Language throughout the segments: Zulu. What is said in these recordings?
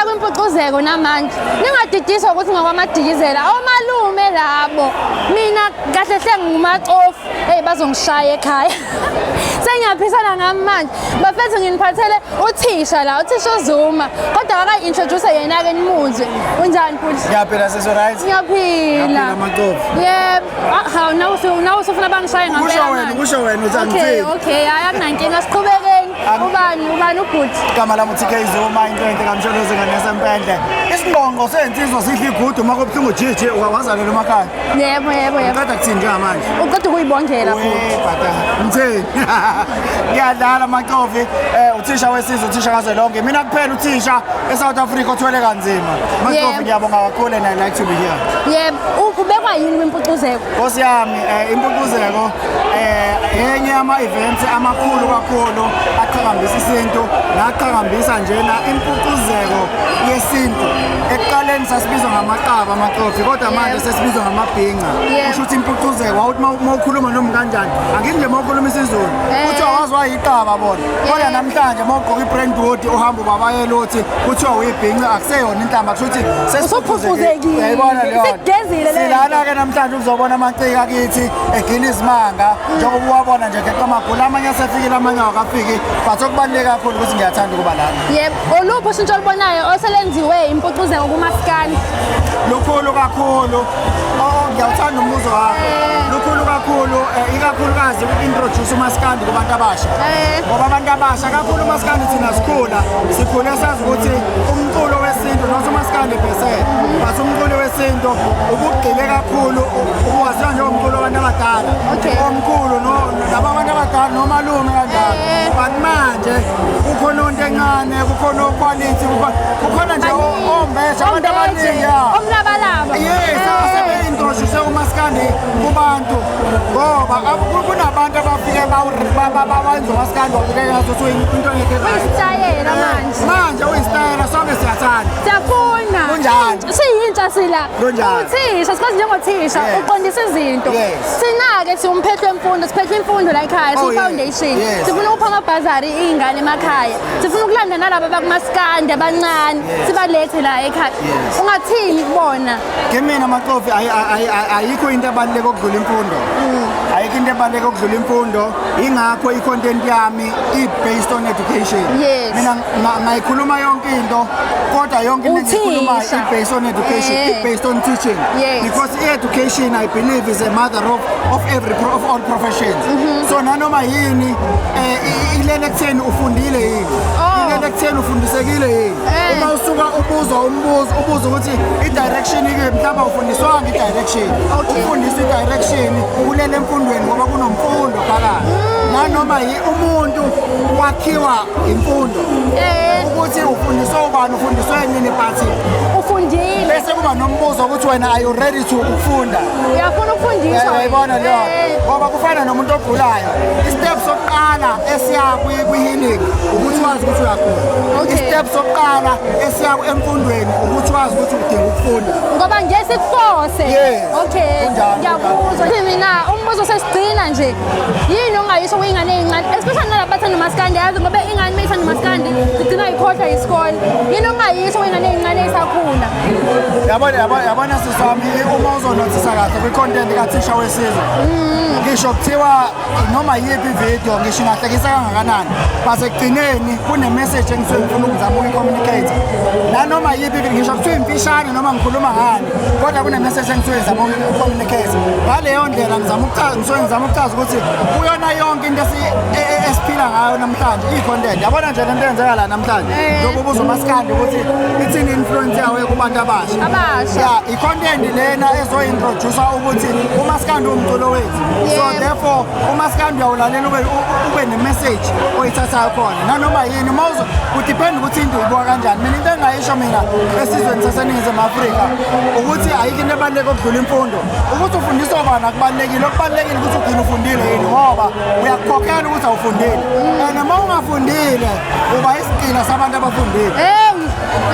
Sisakwimpucuzeko namanje. Ningadidiswa ukuthi ngakwamadikizela. Omalume labo. Mina kahle hle ngumacofu. Hey, bazongishaya ekhaya. Sengiyaphisana ngami manje. Bafethu, nginiphathele uthisha la, uthisha uZuma. Kodwa akayi-introduce yena-ke nimuzwe. Unjani futhi? Ngiyaphila sisi, right? Ngiyaphila. Ngiyaphila, Macofu. Yebo. Ah, hawu, nawe usufuna bangishaye Kusho ngampela wena, manje. kusho wena uthi Okay, angithini. okay, hayi, akunankinga, siqhubekeni. Ubani ubhuti? Igama lami uTK Zuma, into enhle kaMsholozi nganesempendle. Isingqongqo sensizwa sidla igudu uma kubuhlungu jiji wazalelwa emakhaya. Yebo. Uqeda kuthini njengamanje? Uqeda ukuyibongela futhi. We bhata. Ngithini? Ngiyadlala Macofi, uthisha wesizwe, uthisha kazwelonke. Mina kuphela uthisha eSouth Africa othwele kanzima. Macofi, ngiyabonga kakhulu and I like to be here. Yebo, ubekwa yini kwimpucuzeko? Nkosi yami, impucuzeko enye yama events amakhulu kakhulu aqhakambisa isintu naqhakambisa njena impucuzeko yesintu. Ekuqaleni sasibizwa ngamaqaba amacofi, kodwa manje sesibizwa ngamabhinca. Kusho ukuthi impucuzeko wawuthi uma ukhuluma noma kanjani, angithi nje uma ukhuluma isiZulu kuthiwa waziwa yiqaba bona, kodwa namhlanje uma ugqoka i-Brentwood uhamba ubabayela uthi kuthiwa uyibhinca, akuseyona inhlamba, kusho ukuthi Usuphucuzekile. Uyayibona leyo nto? Isikugezile leyo. Silana-ke namhlanje uzobona amaciko akithi egila izimanga njengoba uwabona nje geqa amagula, amanye asefikile, amanye awakafiki, but okubaluleke kakhulu ukuthi ngiyathanda ukuba lana. Yebo, oluphi ushintsho olubonayo oselenziwe impucuzeko kumaskandi? Lukhulu kakhulu. Oh, ngiyawuthanda umbuzo wakho. Lukhulu kakhulu, ikakhulukazi uku-introduce umaskandi kubantu abasha, ngoba abantu abasha kakhulu umaskandi, thina sikhula sikhule sazi ukuthi umculo wesintu, not umaskandi per se, but umculo wesintu ubugxile kakhulu, uwaziwa njengomculo wabantu abadala, omkhulu, laba abantu abadala nomalume kanjalo. But manje kukhona onto encane, kukhona o-quality, kukhona nje ombesha, abantu abaningi, ya. Omlabalaba. Yes, asebe-introduce umaskandi kubantu, ngoba kunabantu abafike bawenza umaskandi wabukeka ngazuthi into engekho right. Uyisitayela manje. Manje uyisitayela, sonke siyathanda. Siyafuna. Kunjani? Siyintsha sila. Kunjani? Uthisha, sikwazi njengothisha, uqondisa izinto. Thina-ke siwumphetho wemfundo, siphethe imfundo la ekhaya, siyi-foundation. Sifuna ukupha amabhazari iy'ngane emakhaya. Sifuna ukulanda nalaba abakumaskandi abancane, sibalethe la ekhaya. Ungathini kubona? Kimina Macofi, ayikho into ebaluleke okudlula imfundo, ayikho into ebaluleke okudlula imfundo. Ingakho i-content yami i-based on education. Mina ngayikhuluma yonke into, kodwa yonke into engiyikhulumayo Uthisha. i-based on education, i-based on teaching, because i-education, I believe, is a mother of all professions. So nanoma yini ilele ekutheni ufundile yini, ilele ekutheni ufundisekile yini. Uma usuka ubuzwa umbuzo, ubuza ukuthi i-direction ike, mhlawumbe awufundiswanga i-direction. Ukufundiswa i-direction kulele emfundweni, ngoba kunomfundo phakathi. Nanoma umuntu wakhiwa imfundo, ukuthi ufundiswe ubani, ufundiswe nini, but Ufundile. Bese kuba nombuzo ukuthi wena, are you ready to ukufunda? Uyafuna ukufundiswa. Uyayibona leyo? Ngoba kufana nomuntu ogulayo, i-step sokuqala esiya kwi-healing ukuthi wazi ukuthi uyagula. I-step sokuqala esiya emfundweni ukuthi wazi ukuthi udinga ukufunda. Ngoba nje sikuforce. Yes. Okay. Kunjalo. Ngiyakuzwa. Mina umbuzo sesigcina nje. Yini ongayisho kuyingane ey'ncane, especially nalabo bathanda umaskandi, yazi, ngoba ingane uma ithanda umaskandi igcina ikhohlwa isikole. Yini ongayisho kuyingane ey'ncane ey'sakhula? Yabona sisi wami, uma uzonothisa kahle kwi-content kathisha wesizwe, ngisho kuthiwa noma yiphi ividiyo, ngisho ingahlekisa kangakanani, but ekugcineni kune-message engisuke ngifuna ukuzama ukuyi-communicate. Nanoma yiphi ividiyo, ngisho kuthiwa imfishane noma ngikhuluma ngani, kodwa kune-message engisuke ngizama uku-communicate. Ngaleyo ndlela ngisuke ngizama ukuchaza ukuthi kuyona yonke into esiphila ngayo namhlanje i-content. Yabona nje lento eyenzeka la namhlanje, njengoba ubuza umaskandi ukuthi ithini influence yawo kubantu abasha. Abasha. Ya, i-content lena ezoyi-introduce ukuthi umaskandi umculo wethu, so therefore umaskandi uyawulalela ube ne-message oyithathayo khona nanoma yini. Uma kudepend ukuthi into uyibuka kanjani. Mina into engayisho mina esizweni saseNingizimu Afrika ukuthi ayikho into ebaluleke okudlula imfundo. Ukuthi ufundiswa ubani akubalulekile, okubalulekile ukuthi ugcine ufundile yini, ngoba uyakukhokhela ukuthi awufundile, and uma ungafundile uba isigqila sabantu abafundile. Hey,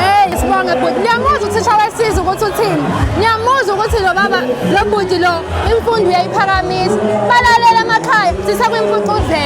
hey, sibonge bhuti. Niyamuzwa uthisha wesizwe ukuthi uthini? Niyamuzwa ukuthi lo baba, lo bhuti lo, imfundo uyayiphakamisa. Balalela emakhaya, sisekwimpucuzeko.